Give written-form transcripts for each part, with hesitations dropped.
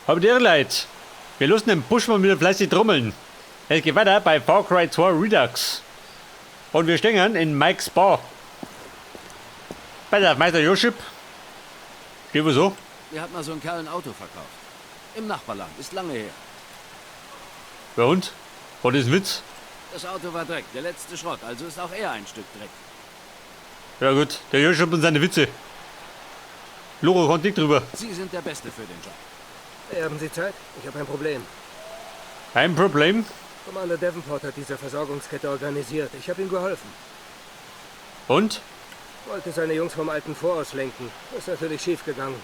Habt ihr Leid? Wir lassen den Busch mal wieder fleißig trommeln. Es geht weiter bei Far Cry 2 Redux. Und wir stehen in Mike's Bar. Pass auf, Meister Josip. Steht wo so? Mir hat mal so ein Kerl ein Auto verkauft. Im Nachbarland, ist lange her. Ja und? War das ein Witz? Das Auto war Dreck, der letzte Schrott, also ist auch er ein Stück Dreck. Ja gut, der Josip und seine Witze. Loro kommt dick drüber. Sie sind der Beste für den Job. Hey, haben Sie Zeit? Ich habe ein Problem. Ein Problem? Commander Davenport hat diese Versorgungskette organisiert. Ich habe ihm geholfen. Und? Wollte seine Jungs vom alten Fort aus lenken. Ist natürlich schiefgegangen.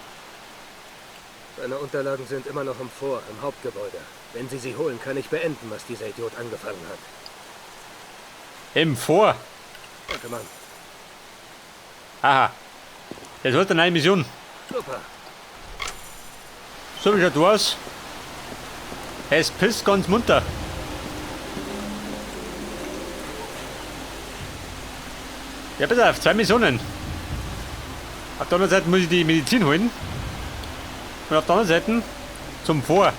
Seine Unterlagen sind immer noch im Fort, im Hauptgebäude. Wenn Sie sie holen, kann ich beenden, was dieser Idiot angefangen hat. Im Fort? Danke, Mann. Aha. Das wird eine neue Mission. Super. So, wie schaut du aus? Es pisst ganz munter. Ja, pass auf, 2 Missionen. Auf der anderen Seite muss ich die Medizin holen. Und auf der anderen Seite zum Fort.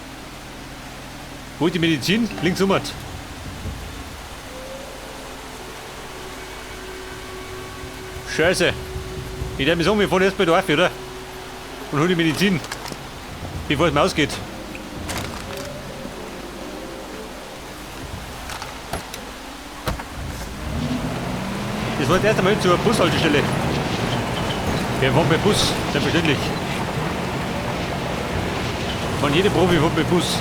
Wo ist die Medizin? Links um. Scheiße. Ich werde mir sagen, wir fahren erst bei der Dorf, oder? Und hol die Medizin, bevor es mir ausgeht. Das war das erste Mal zur Bushaltestelle. Wir fahren mit Bus, selbstverständlich. Von jedem Profi fährt mit Bus.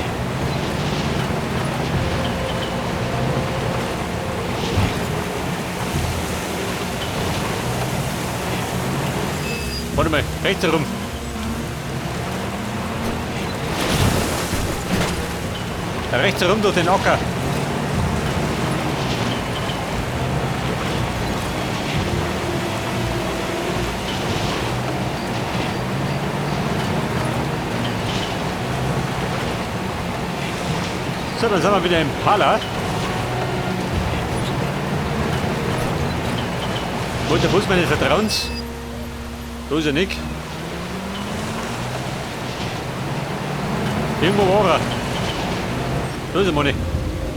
Warte mal, rechts herum. Da rechts herum durch den Acker. So, dann sind wir wieder im Pala. Wo ist der Bus meines Vertrauens? Da ist er nicht. Irgendwo war er. Da ist er, Manni.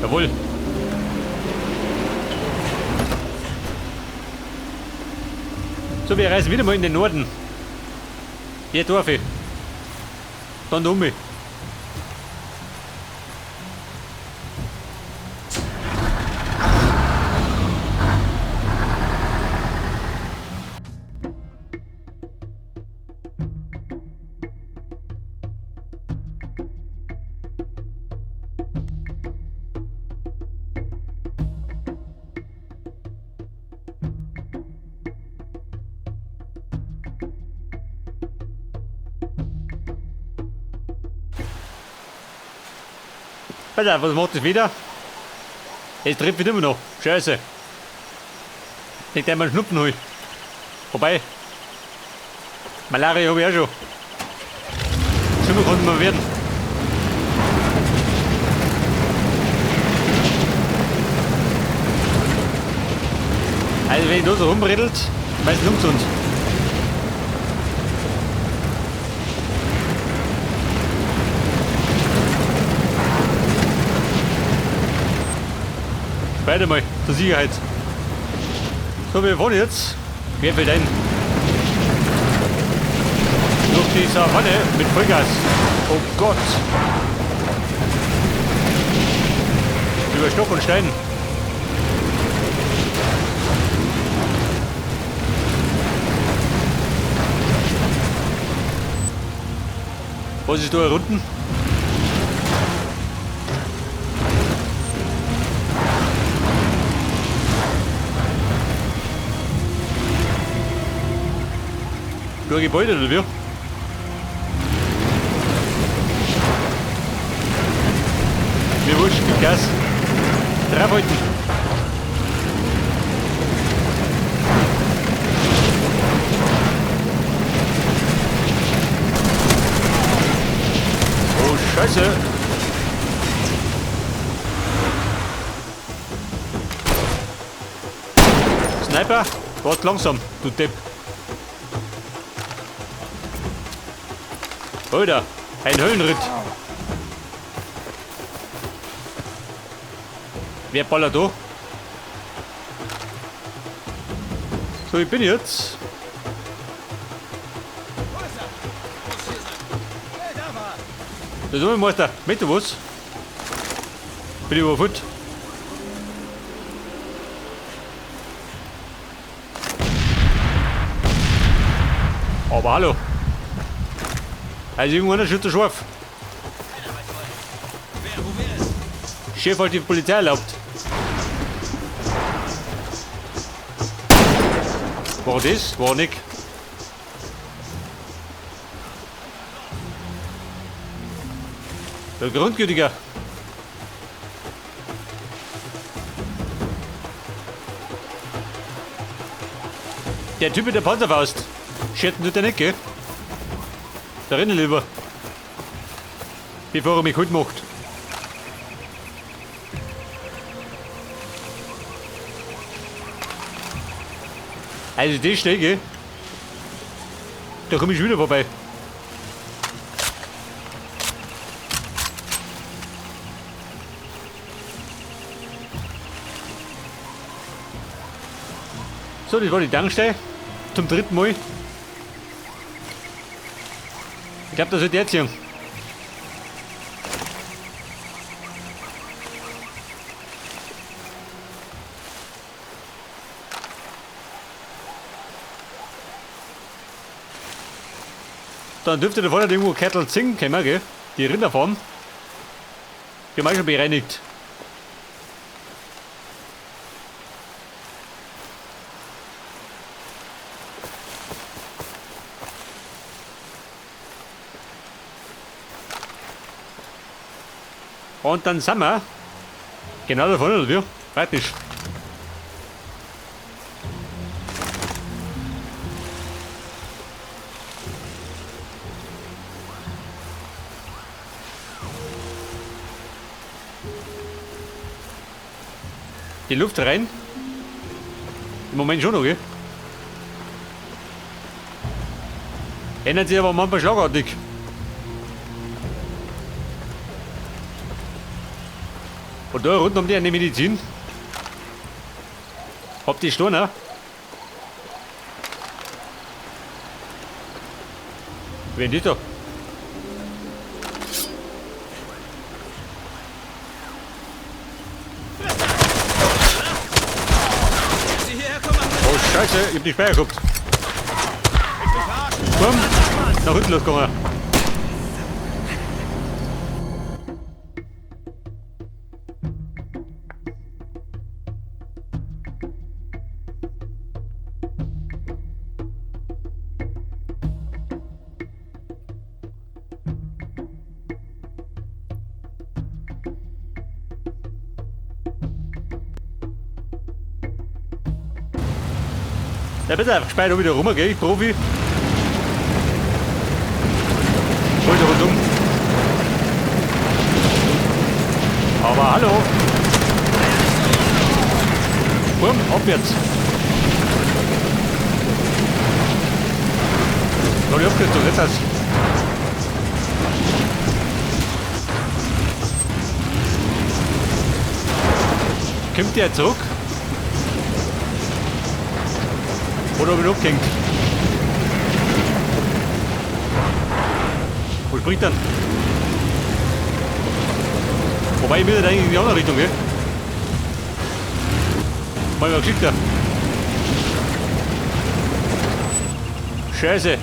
Jawohl. So, wir reisen wieder mal in den Norden. Hier, Dorfe. Dann um mich. Pass auf, was macht das wieder? Es trifft immer noch. Scheiße. Ich gleich mal einen Schnupfen hol. Vorbei. Malaria hab ich auch schon. Schlimmer konnte man werden. Also wenn ich da so rumredelt, meistens ungesund. Beide mal, zur Sicherheit. So, wir fahren jetzt. Wer fällt ein? Durch die Savanne mit Vollgas. Oh Gott. Über Stock und Stein. Was ist da unten? Du ein Gebäude oder wie? Mir wurscht, gib Gas. Draufhalten. Oh Scheiße. Sniper, wart langsam, du Depp. Alter. Ein Höllenritt. Wer ballert da? So, ich bin jetzt. Da ist Meister. Weißt du was? Bin ich überfüllt. Aber hallo. Also irgendwann schützt der scharf. Chef hat die Polizei erlaubt. War das? War nicht. Der Grundgütiger. Der Typ mit der Panzerfaust. Schert tut er nicht, gell? Da rennen lieber. Bevor er mich kalt macht. Also das schnell, gell? Da komme ich wieder vorbei. So, das war die Tankstelle. Zum dritten Mal. Ich glaube, das wird jetzt hier. Dann dürfte da vorne irgendwo Kettle Zing kommen, gell? Die Rinderfarm. Die haben wir schon bereinigt. Und dann sind wir genau da vorne, oder wie? Praktisch. Die Luft rein. Im Moment schon noch, gell? Ändert sich aber manchmal schlagartig. Und da rund um die eine Medizin. Habt ihr Steine? Wer ist da? Oh Scheiße, ich hab die Speyer gehabt. Komm, nach hinten losgegangen. Ja, bitte einfach gespeichert wieder rum, gell? Ich Profi. Heute rundum. Aber hallo. Bumm, abwärts. Da die Abkürzung, jetzt heißt. Kommt der zurück? Oder ob ich abgehängt? Wo springt dann? Wobei ich will nicht eigentlich in die andere Richtung, gell? Mal mal geschickter. Scheiße.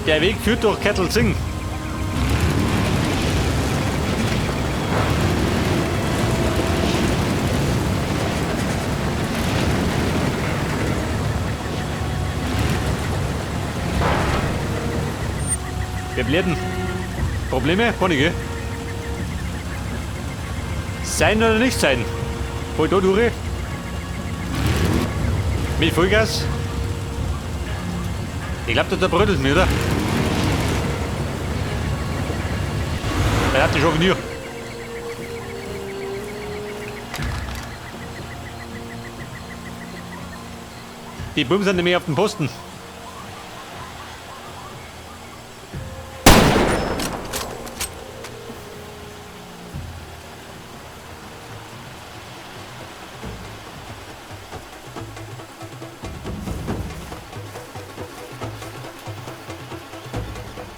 Der Weg führt durch Kettlesing. Wir bleiben. Probleme? Keine, gell? Sein oder nicht sein? Voll da durch. Mit Vollgas. Ich glaube, da brödelt mir, oder? Der hat die schon nie. Die Buben sind nämlich auf dem Posten.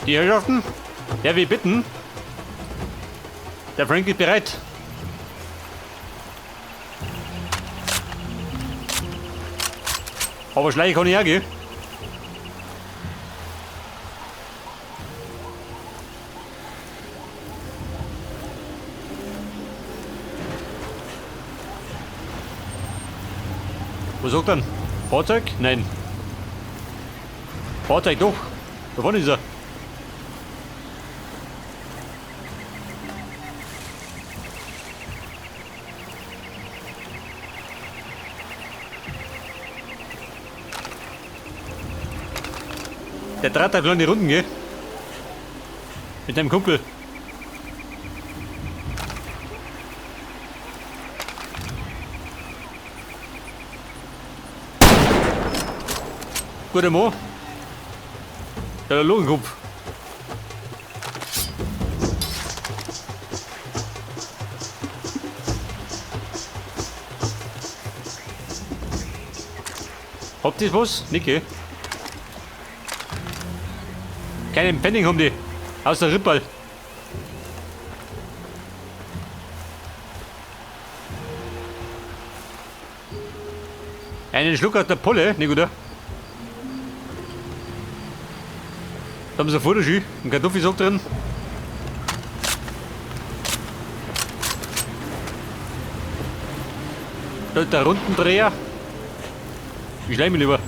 Die Herrschaften, der wir bitten. Der Frank ist bereit. Aber schleichen kann ich auch, gell? Was sagt er? Fahrzeug? Nein. Fahrzeug doch. Da vorne ist er. Der trat da kleine Runden, gell? Mit deinem Kumpel. Guter Mo. Der hat einen Lungenkopf. Habt ihr was? Nicht, gell? Keinen Pfennig haben die. Außer Rippal. Einen Schluck aus der Pulle, nicht oder? Da haben sie ein Fotoschü, einen Kartoffelsack drin. Da ist der Rundendreher. Ich schleim mich lieber.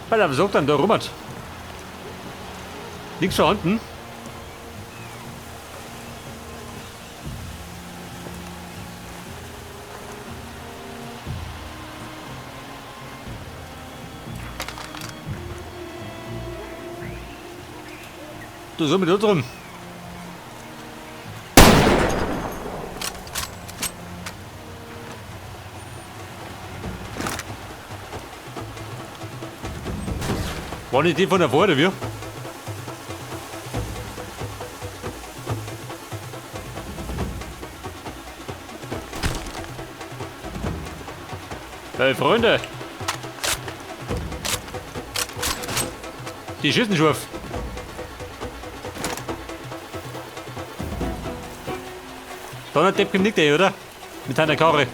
Alter, was sagt denn der Robert? Nichts vorhanden. Du, so mit unserem. War nicht die von der Vorder, wir? Hey, Freunde! Die schießen scharf. Donnerdepp kommt nicht, oder? Mit seiner Karre.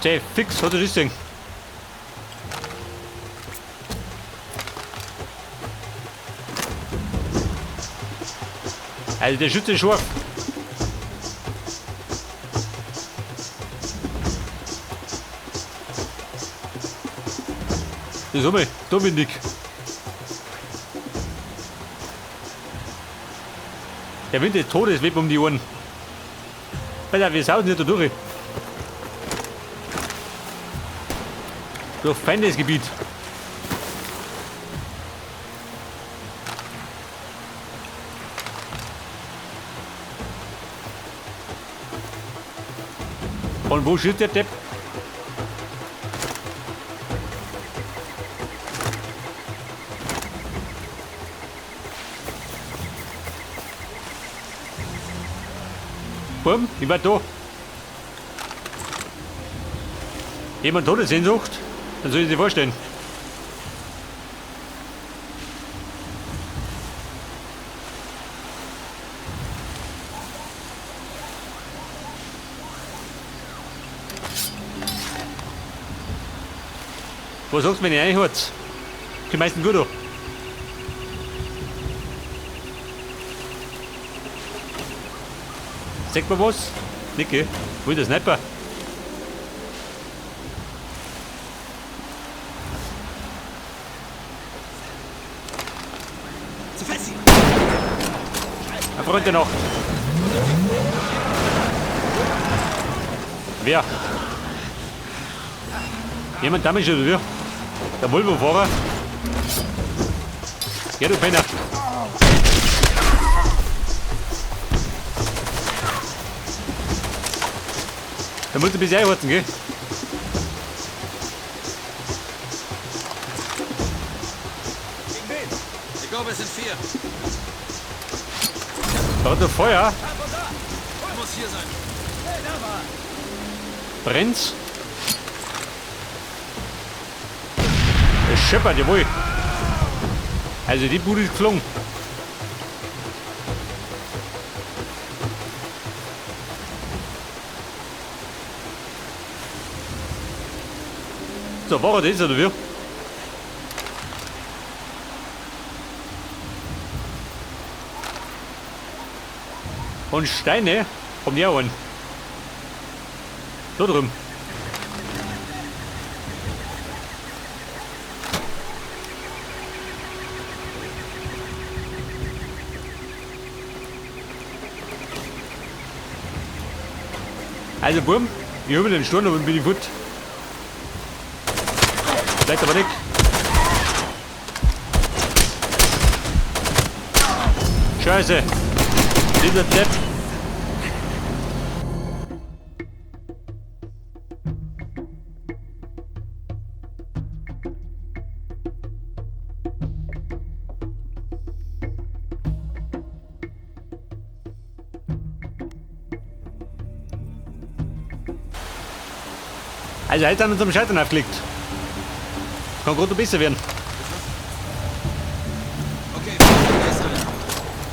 Tja, fix, hat er das Ding. Also der Schütze ist scharf. Das ist einmal Dominik. Der Wind des Todes weht um die Ohren. Alter, wir sausen nicht da durch. Durch Feindesgebiet. Und wo schießt der Depp? Bumm, ich war da. Jemand Todessehnsucht? Dann soll ich sich vorstellen. Was sagst du, wenn ich reinhört? Die meisten gut an. Sagt man was? Nicke, wo ist der Sniper? Ein Freund der Nacht. Wer? Jemand da ist oder wer? Der Volvo-Fahrer. Ja, du Penner. Da musst du ein bisschen einhorzen, gell? Gegen wen? Ich glaube, es sind 4. Da hat noch Feuer. Er muss hier sein. Hey, da war. Brennt's? Es scheppert, jawohl. Also die Bude ist geflogen. So, war er das oder wie? Und Steine haben die auch einen. Da drüben. Also Burm, ich hol mir den Sturm und bin ich fort. Vielleicht aber nicht. Scheiße. Dieser Depp. Also heute haben wir uns am Scheitern aufgelegt. Kann gerade besser werden. Okay, da ist einer.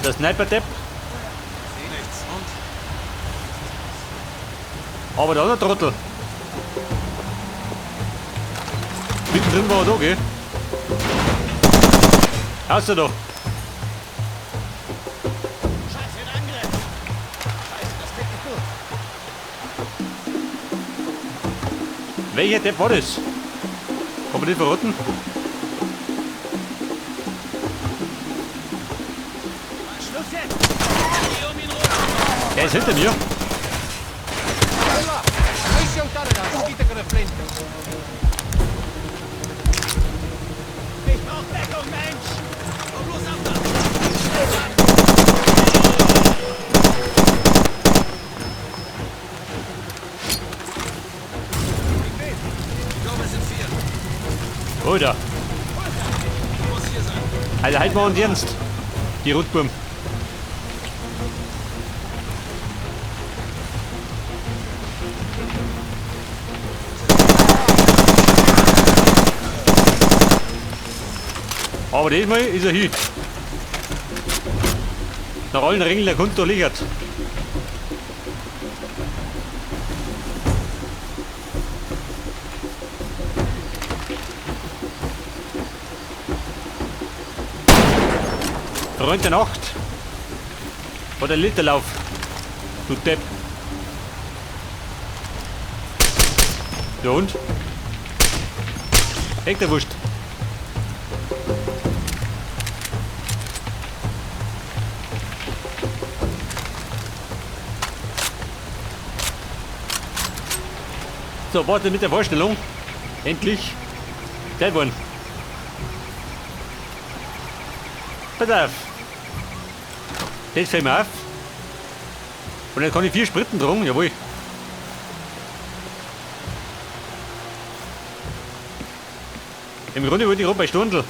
Der Sniper-Depp. Seh nichts. Und? Aber der andere Trottel. Mittendrin war er da, gell? Außer da. Scheiße, ein Angriff! Scheiße, das geht nicht gut. Welcher Depp war das? Kann man den verraten? Schluss jetzt! Der ist hinter mir. Ich brauch Deckung, Mensch! Komm los ab da! Ich glaube, es sind 4. Oder? Muss hier sein. Also halt mal und ernst. Die Rotburm. Aber diesmal ist er hin. Nach allen Regeln der Kunst liegert. Freund der Nacht. Oder Literlauf. Du Depp. Ja und? Echt der Wurst. So, warte mit der Vorstellung. Endlich. Zeit geworden. Pass auf. Das fällt mir auf. Und dann kann ich 4 Spritten tragen, jawohl. Im Grunde wollte ich gerade bei Stundl.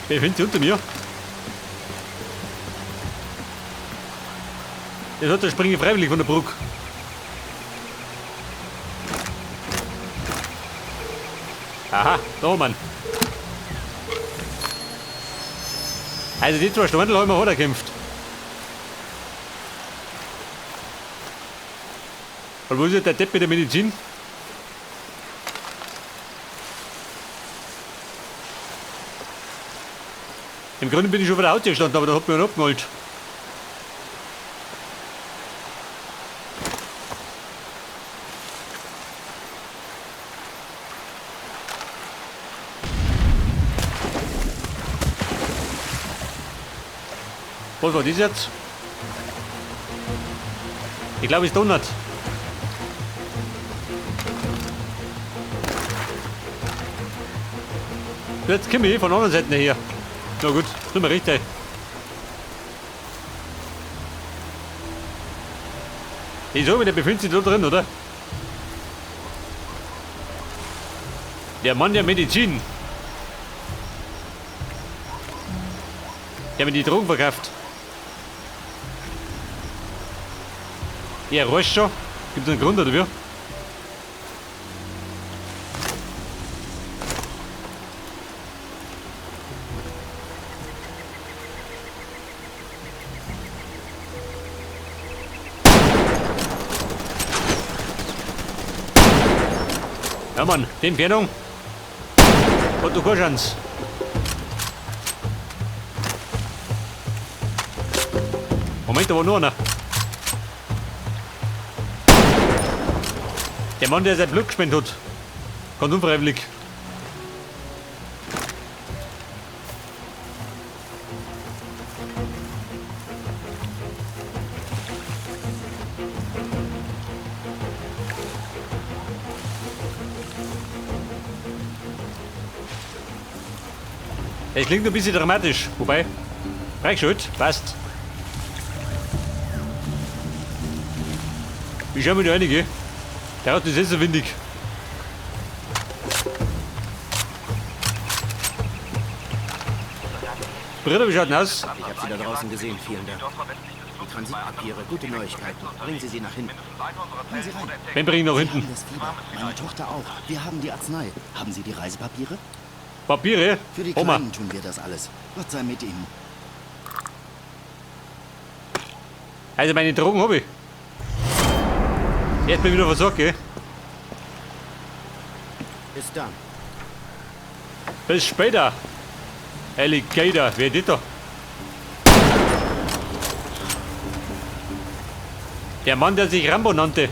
Wer findet sie unter mir? Das hat der Springe freiwillig von der Brücke. Aha, da Mann. Also die 2 Stundl haben wir hart erkämpft. Und wo ist jetzt der Depp mit der Medizin? Im Grunde bin ich schon vor der Haustür gestanden, aber da hat mich einer abgeholt. Was war das jetzt? Ich glaube, es donnert. Jetzt komme ich von der anderen Seite her. Na gut, sind wir richtig. Ich sag mir, der befindet sich da drin, oder? Der Mann der Medizin. Der mir die Drogen verkauft. Ja, reicht schon. Gibt's einen Grund, oder wie? Ja Mann, die Entfernung. Und du keine Chance. Moment, da war nur einer. Der Mann, der sein Blut gespendet hat. Ganz unfreiwillig. Es klingt ein bisschen dramatisch, wobei, freigeschaltet, passt. Ich schau mir da einige. Der hat das ist so windig. Bruder, wie schaut denn aus? Ich habe Sie da draußen gesehen, vielen Dank. Die Transitpapiere, gute Neuigkeiten. Bringen Sie sie nach hinten. Kommen Sie rein. Wen bring ich nach Sie hinten? haben das Fieber. Meine Tochter auch. Wir haben die Arznei. Haben Sie die Reisepapiere? Papiere? Für die Oma. Kleinen tun wir das alles. Gott sei mit Ihnen. Also meine Drogen habe ich. Jetzt bin ich wieder versorgt, gell? Bis dann. Bis später. Alligator, wer ist das da? Der Mann, der sich Rambo nannte.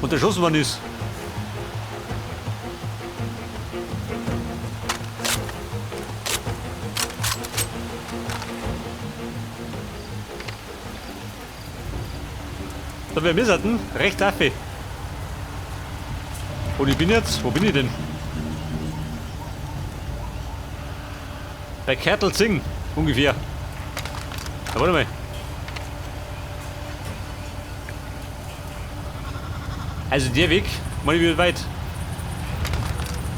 Und erschossen worden ist. So, wir müssen rechts auf. Und ich bin jetzt, wo bin ich denn? Bei Kertelzing, ungefähr. Na, warte mal. Also der Weg, mal wieder weit.